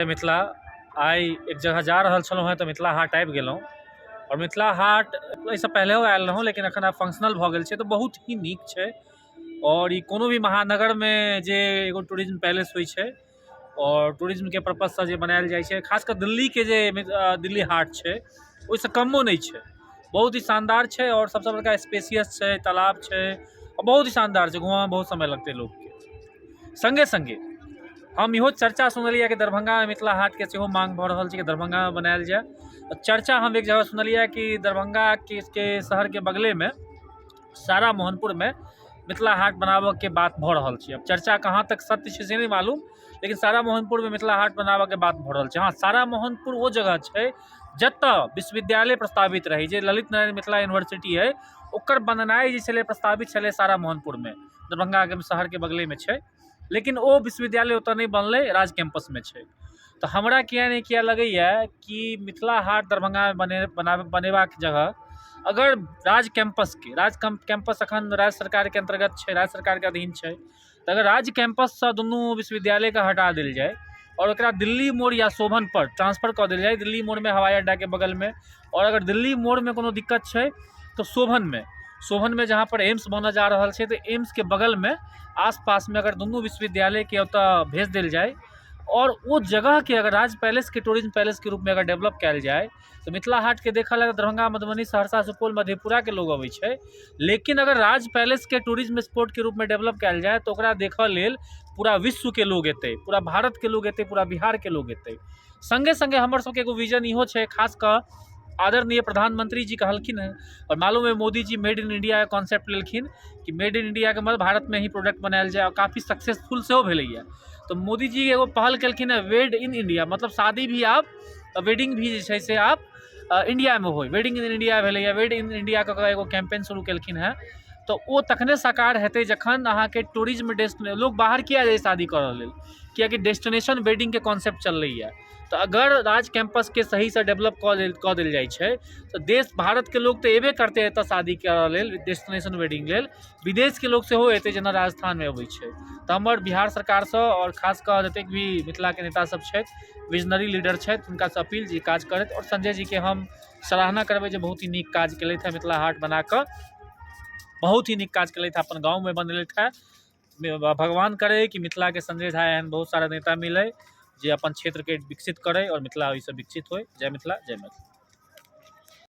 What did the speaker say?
मिथिला। आइ एक जगह जा रहल छलहुँ हेँ तऽ मिथिला हाट आबि गेलहुँ आओर मिथिला हाट एहिसँ पहिलेहो आयल रहौँ, लेकिन एखन आब फंक्शनल भऽ गेल छै तऽ बहुत ही नीक छै। आओर ई कोनो भी महानगरमे जे एगो टूरिज्म पैलेस होइ छै आओर टूरिज्मके पर्पससँ जे बनायल जाइ छै, खास कऽ दिल्लीके जे दिल्ली हाट छै, ओहिसँ कमो नहि छै। बहुत ही शानदार छै आओर सबसँ बड़का स्पेसियस छै, तालाब छै आओर बहुत ही शानदार छै। घूमऽमे बहुत समय लगतै लोकके। सङ्गे सङ्गे हम इहो चर्चा सुनलियै कि दरभंगामे मिथिला हाटके सेहो माँग भऽ रहल छै कि दरभंगामे बनायल जाय। चर्चा हम एक जगह सुनलियै कि दरभंगाके के शहरके बगलेमे सारा मोहनपुरमे मिथिला हाट बनाबऽके बात भऽ रहल छै। आब चर्चा कहाँ तक सत्य छै से नहि मालूम, लेकिन सारा मोहनपुरमे मिथिला हाट बनाबऽके बात भऽ रहल छै। हँ, सारा मोहनपुर ओ जगह छै जतऽ विश्वविद्यालय प्रस्तावित रहै, जे ललित नारायण मिथिला यूनिवर्सिटी अइ, ओकर बनेनाइ जे छलै प्रस्तावित छलै सारा मोहनपुरमे, दरभंगाके शहरके बगलेमे छै। लेकिन ओ विश्वविद्यालय ओतऽ नहि बनलै, राज कैम्पसमे छै। तऽ हमरा किया नहि किया लगैए कि मिथिला हाट दरभंगामे बनेबाक जगह अगर राज कैम्पसके, राज कैम्पस अखन राज्य सरकारके अन्तर्गत छै, राज्य सरकारके अधीन छै, तऽ अगर राज कैम्पससँ दुनू विश्वविद्यालयके हटा देल जाय आओर ओकरा दिल्ली मोड़ या शोभनपर ट्रांसफर कऽ देल जाय, दिल्ली मोड़मे हवाई अड्डाके बगलमे, आओर अगर दिल्ली मोड़मे कोनो दिक्कत छै तऽ शोभनमे जहाँ पर एम्स बनऽ जा रहल छै, तऽ एम्सके बगलमे आसपासमे अगर दुनू विश्वविद्यालयके ओतऽ भेज देल जाय आओर ओ जगहके अगर राज पैलेसके टूरिज्म पैलेसके रूपमे अगर डेवलप कयल जाय, तऽ मिथिला हाटके देखऽ लेल दरभंगा, मधुबनी, सहरसा, सुपौल, मधेपुराके लोग अबै छै। लेकिन अगर राज पैलेसके टूरिज्म स्पॉटके रूपमे डेवलप कयल जाय तऽ ओकरा देखऽ लेल पूरा विश्वके लोग एतै, पूरा भारतके लोग एतै, पूरा बिहारके लोग एतै। सङ्गे सङ्गे हमर सबके एगो विजन इहो छै, खास कऽ आदरणीय प्रधानमंत्री जी कहलखिन हँ आओर मालूम है Modi ji made in India concept लेलखिन कि मेड इन इंडियाके मतलब भारतमे ही प्रोडक्ट बनायल जाय आओर काफी सक्सेसफुल सेहो भेलैए। तऽ मोदी जी एगो पहल केलखिन हँ वेड इन इंडिया, मतलब शादी भी आब, वेडिंग भी जे छै से आब इंडियामे होइ, वेडिंग इन इंडिया भेलैए। वेड इन इंडिया कऽ कऽ एगो कैम्पेन शुरू केलखिन हँ। तऽ ओ तखने साकार हेतै जखन अहाँके टूरिज्म डेस्टिनेशन, लोक बाहर किया जाइ शादी करऽ लेल? कियाकि डेस्टिनेशन वेडिंगके कॉन्सेप्ट चललैए। तऽ अगर राज कैम्पसके सहीसँ डेवलप कऽ देल जाइ छै तऽ देश भारतके लोक तऽ एबे करतै एतऽ शादी करऽ लेल, डेस्टिनेशन वेडिंग लेल। विदेशके लोक सेहो एतै, जेना राजस्थानमे अबै छै। तऽ हमर बिहार सरकारसँ आओर खास कऽ जतेक भी मिथिलाके नेता सब छथि, विजनरी लीडर छथि, हुनकासँ अपील जे काज करथि। आओर संजय जीके हम सराहना करबै जे बहुत ही नीक काज केलथि हेँ। मिथिला हाट बना कऽ बहुत ही नीक काज केलथि हेँ, अपन गाँवमे बनेलथि हेँ। भगवान करे कि मिथिलाके संजय झा एहन बहुत सारा नेता मिलै जे अपन क्षेत्रके विकसित करै आओर मिथिला ओहिसँ विकसित होइ। जय मिथिला, जय मैथिली।